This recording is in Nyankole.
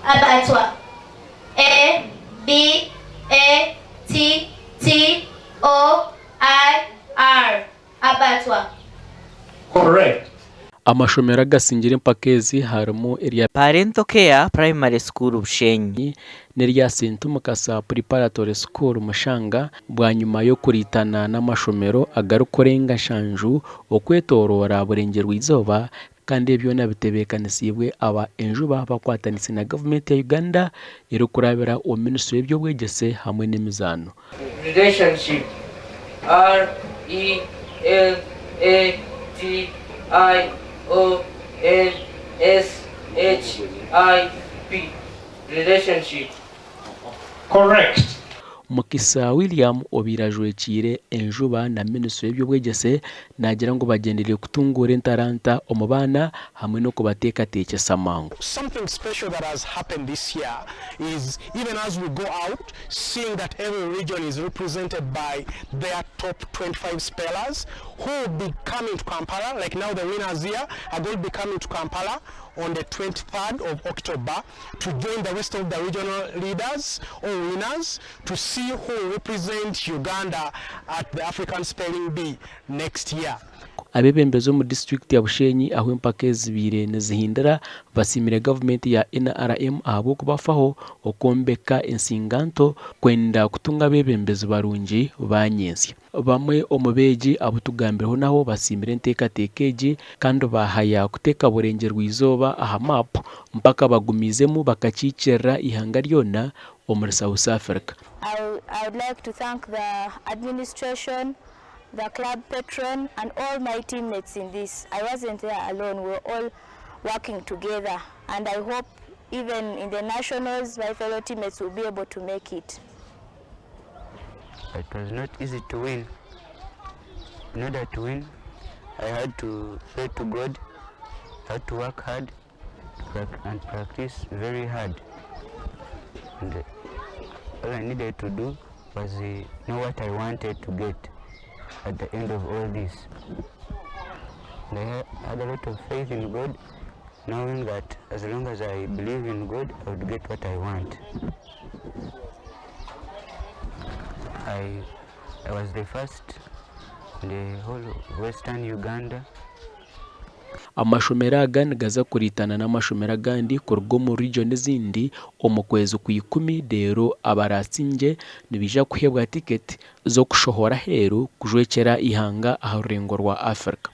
Abattoir A B A T T O I R Abattoir. Correct. Amashomero agasingire empaka ezi harimu erya. Parental Care Primary School Bushenyi. N'erya St Mukasa Preparatory School Mushanga bwanyima y'okuriitana n'amashomero agarikurenga nshanju okwetoroora Burengyerwa-izooba Kandi ebi byona bitebeekanisiibwe aba Enjuba bakwatanise na gavumenti ya Uganda erikurabira omu minisitule y'eby'obwegyese hamwe n'emizaano. Relationship, R-E-L-A-T-I-O-N-S-H-I-P, Relationship. Correct. Mukisa William obaire ajwekiire enjuba na minisitule y'eby'obwegyese naagira ngu bagyendereire kutunguura entaranta omu baana hamwe n'okubateekateekyesa mangu. Something special that has happened this year is even as we go out seeing that every region is represented by their top 25 spellers who will be coming to Kampala like now the winners here are going to be coming to Kampala on the 23rd of October to join the rest of the regional leaders or winners to see who will represent Uganda at the African Spelling Bee next year. Abeebembezi omu disiturikiti ya Bushenyi ahu empaka ezi zibaire nizihindira basiimire gavumenti ya NRM ahabw'okubafaho okwombeka ensinganto kwenda kutunga abeebembezi barungi ba nyentsya. Bamwe omu beegi abu tugambireho nabo basiimire enteekateeka egi kandi baahaya kuteeka Burengyerwa-izooba aha maapu mpaka bagumiizemu bakakiikirira eihanga ryona omuri South Africa. I would like to thank the administration, the club patron and all my teammates in this. I wasn't there alone, we were all working together and I hope even in the nationals my fellow teammates will be able to make it. It was not easy to win. In order to win, I had to pray to God, had to work hard and practice very hard. And all I needed to do was uh, know what I wanted to get at the end of all this. And I had a lot of faith in God, knowing that as long as I believe in God, I would get what I want. I, I was the first in the whole Western Uganda. Amashomero aga nigaza kuriitana n'amashomero agandi kuruga omu region ezindi omu kwezi kw'ikumi reero abaratsingye nibaija kuheebwa tiketi z'okushohora aheeru kujwekyera eihanga aha rurengo rwa Africa.